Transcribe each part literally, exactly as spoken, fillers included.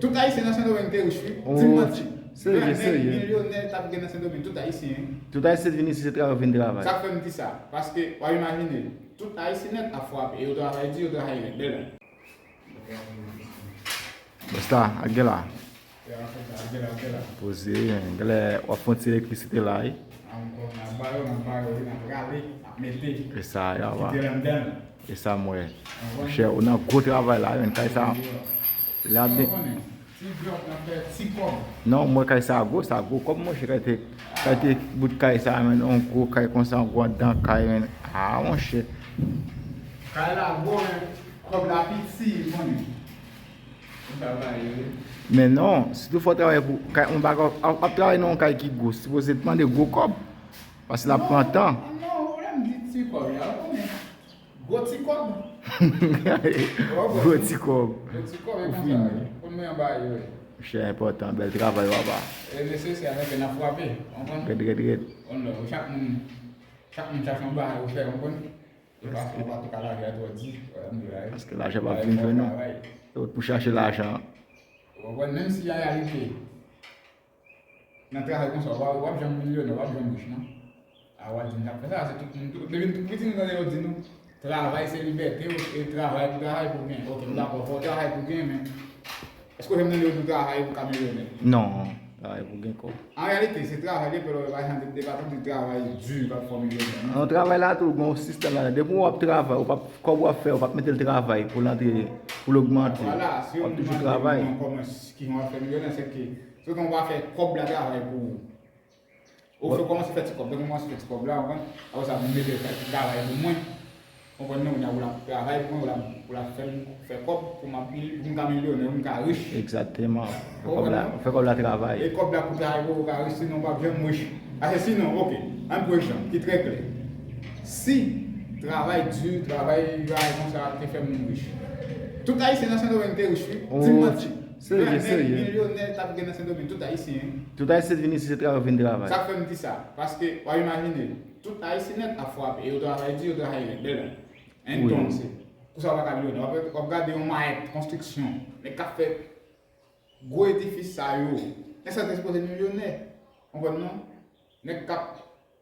Tout Ayisyen nan Sendomeng te rich, wi. Di m manti. Serye, serye. Milyonè t ap gen nan Sendomeng, tout Ayisyen. Tout Ayisyen vin isi, se travay, vin travay. Sa k fè m di sa? Paske, w ap imajine, tout Ayisyen nèt ap frape. E yo travay di, yo travay rèd, bèl. Basta, ak gè la. Poze, gen lè w ap fè yon ti elektrisite la, wi. E sa, y ap wè. E sa, m wè. Monchè, ou nan gwo travay la, menn. Kay sa, la de. Non, mwen, kay sa gwo, sa gwo kòb, monchè, kay te, kay te bout kay sa, menn, yon gwo kay konsa, yon gwo anndan kay, menn. Ah, monchè. Kay la gwo, men kòb la piti, konnen. Men non, si tou fò w travay pou kay, yon bagay, w ap travay nan yon kay ki gwo, sipoze mande gwo kòb, paske l ap pran tan. Non, non, lè m di ti kòb la, ou konnen. Gwo ti kòb. Gwo ti kòb. Gwo ti kòb, e konsa, pou mwen anba yo, wi. Monchè, enpòtan, bèl travay, papa. E nesesè, men ke n ap frape, w konprann? Rèd, rèd, rèd. Chak moun, chak moun chache yon bagay pou fè, w konprann? E pa fò pa tou ka lage a twò di, wè, m di la, wi. Paske lajan p ap vin jwenn ou. Se w pou chache lajan. Ou konprann? Menm si an reyalite, nan travay konsa, w ap, w ap janm milyonè, w ap janm rich, non. A, w ap di m k ap fè sa, se tout moun, tout, depi nou tout piti, nou tande yo di nou, travay se libète w, e travay pou travay pou gen. Ok, m dakò, fò w travay pou gen, men èske w janm tande yo di w travay pou ka milyonè? Non, travay pou gen kòb. An reyalite, se travay li ye, men pa janm, li pa janm di travay di k ap fè w milyonè, non. Non, travay la tou, gen yon sistèm ladan. Depi w ap travay, ou p ap, kòb w ap fè, ou p ap mete l travay pou l antre, pou l ogmante. Vwala, si w ap toujou travay. Kòman, kijan w ap fè milyonè, se ke, se ke w pa fè kòb la travay pou ou. Ou fè kòmanse fè ti kòb, tankou kòmanse fè ti kòb la, ou konprann? Apre sa, pou m mete l fè travay pou mwen. Ou konprann, non, ou la travay pou mwen, ou la, ou la fè m fè kòb pou m ap mil-, pou m ka milyonè, pou m ka rich. Egzakteman. Fè kòb la, fè kòb la travay. E kòb la pou travay pou ou ka rich, sinon ou p ap janm rich. Paske sinon, ok, ann pran egzanp ki trè klè. Si travay di, travay, travay konsa te fè moun rich, tout Ayisyen nan Sendomeng te rich, wi. Di m manti. Serye, serye. Milyonè t ap gen nan Sendomeng, tout Ayisyen. Tout Ayisyen vin isi, se travay, vin travay. Sa k fè m di sa? Paske, w ap imajine, tout Ayisyen nèt ap frape. Yo travay di, yo travay rèd, bèl. Entonse, pou sa w pa ka milyonè. W ap, w ap gade yon mayèt konstriksyon, nèg k ap fè gwo edifis sa yo. Nèg sa te sipoze milyonè. Konprann non? Nèg k ap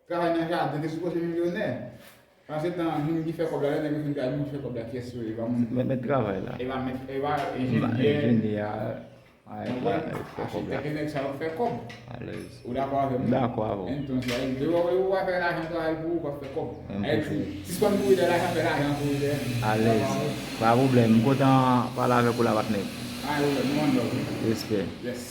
travay nan jaden te sipoze milyonè. Pandan se tan, moun ki fè kòb la, lè nèg yo fin travay, moun ki fè kòb la, kiyès yo ye? E pa moun. Mèt, mèt travay la. E pa mèt, e pa enjenyè. Enjenyè a, a, e pa, e fè kòb la. Achitèk, e nèg sa yo k fè kòb. Alèz. Ou dakò avè m? M dakò avè w. Entonse, sa vle di, ou, ou pa fè lajan travay pou ou, ou p ap fè kòb. Sa vle di, sispann kouri dèyè lajan, fè lajan kouri dèyè nou. Alèz. Pa pwoblèm. M kontan pale avèk ou la, patnè. Pa gen pwoblèm, nou anndan. Respè. Yes.